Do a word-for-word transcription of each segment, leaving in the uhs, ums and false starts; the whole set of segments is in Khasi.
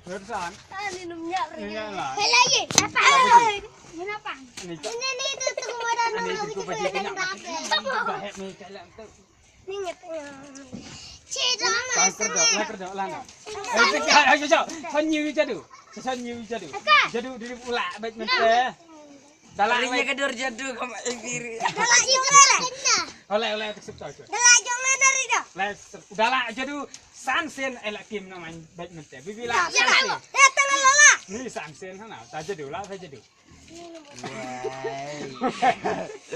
Barusan. Ah, ni num nyak ring. Ni nyak lah. Helai ye. Apa? Apa tu? Ni apa? Ni tu. Ni, ni, tu, tu, kau dah nang lagi tu, tu, tu, tu, tu. Bah, hek ni, kalah tu. Ni nyak. Cik, dah. Lah kerja, lah kerja, lah nak. Eh, cik, ayo, ayo, ayo. San yu jadu. San yu jadu. Jadu diri pula, baik menteh. Dalam. Ring ïa ka dur jadu ka ma ing diri. Dalam jong le. Oleh, oleh, tu sub tu. Dalam jong le dari dah. Les, dalam jadu san sien, eh, la kim na man, baik menteh. Bibi la. Ya, san sien. Ya, tengah lala. Ni san sien sana. Ta jadu la, ta jadu. Wai.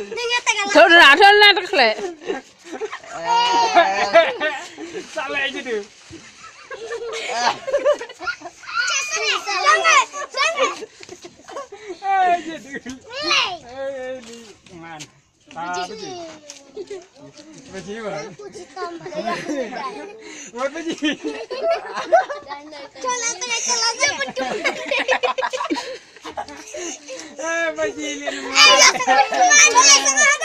Ni ngat tengah lala. Thon la, thon la tak le. Sa le jadu. Jangan, jangan. Eh, jadu. Nilai. Eh, ni man. Ah, baji. Baji, bang. Baji tambah. Buat baji. Jalan tengah, jalan tengah. Eh, baji, ni. Eh, ya, tengah, tengah, tengah, tengah.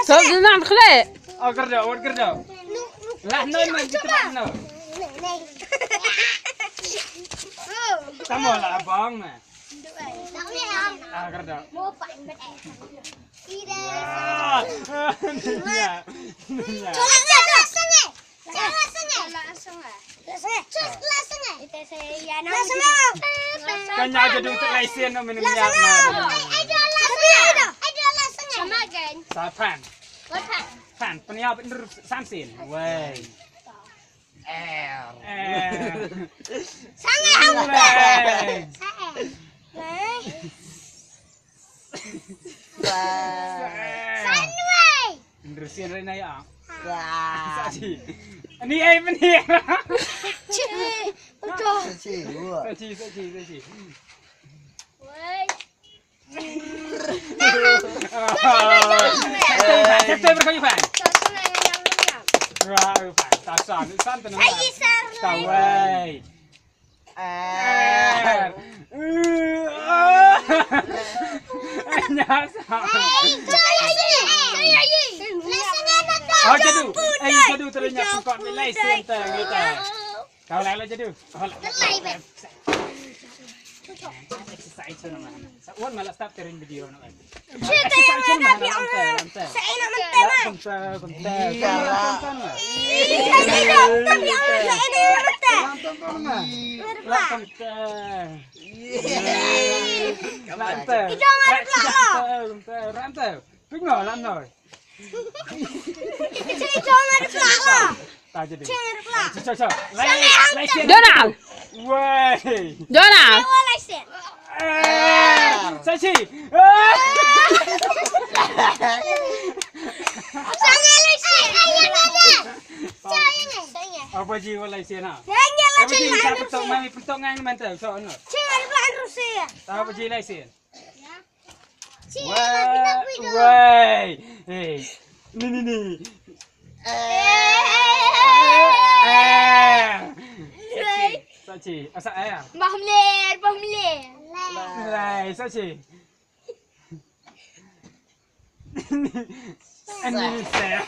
Sok, jangan khle. Oh, kerja, buat kerja. Lah, no, no, kita lah, no. Sama lah, abang, nah. Ah, kerja. Wah. Nia. Nia. Kan ïa jadu tu laisen no minum ïa na. Sama kan? Sa pan. Pan, pynïap ner san sien. Wei. Er. Er. Sangai. Wei. Sangai. Wah. Sanwei. Ndersien rena ya. Wah. Sachi. Ni ai meni. Chi. Udah. Sachi, wah. Sachi, sachi, sachi. Wei. September kau iban. Wah, iban. Tasan, san tenang. Ai, sir. Tawai. Eh. Nyasa. Oh, jadu. Eh, jadu terus nyasa kau ni lai sen ta kita. Kau lai lai jadu. Kau lai. Exercise tu nama. Sa wan malah start terin video nama. Exercise tu nama. Sa ina menteh ma. Menteh, menteh. Iya lah. Menteh ma. Menteh. Ranta. Ranta. Ranta. Ranta. Pingo lan noi. Cik jong ada pelak lah. Tak jadi. Cik ada pelak. Cik, cik, cik. Lai, lai, cik. Donald. Woi. Donald. Saya lai cik. Eh, saksi. Eh. Saya lai cik. Saya ni. Saya ni. Apa ji wala isen ha? Saya ni lah. Apa ji cik. Cak petok mai, petok ngai mantap. So no. Cik ada pelak Rusia. Apa ji lai isen? Wei, wei. Eh, ni, ni, ni. Eh. Sachi, asa eh. Bahmler, bahmler. Lai, sachi. Ni, ni, saya.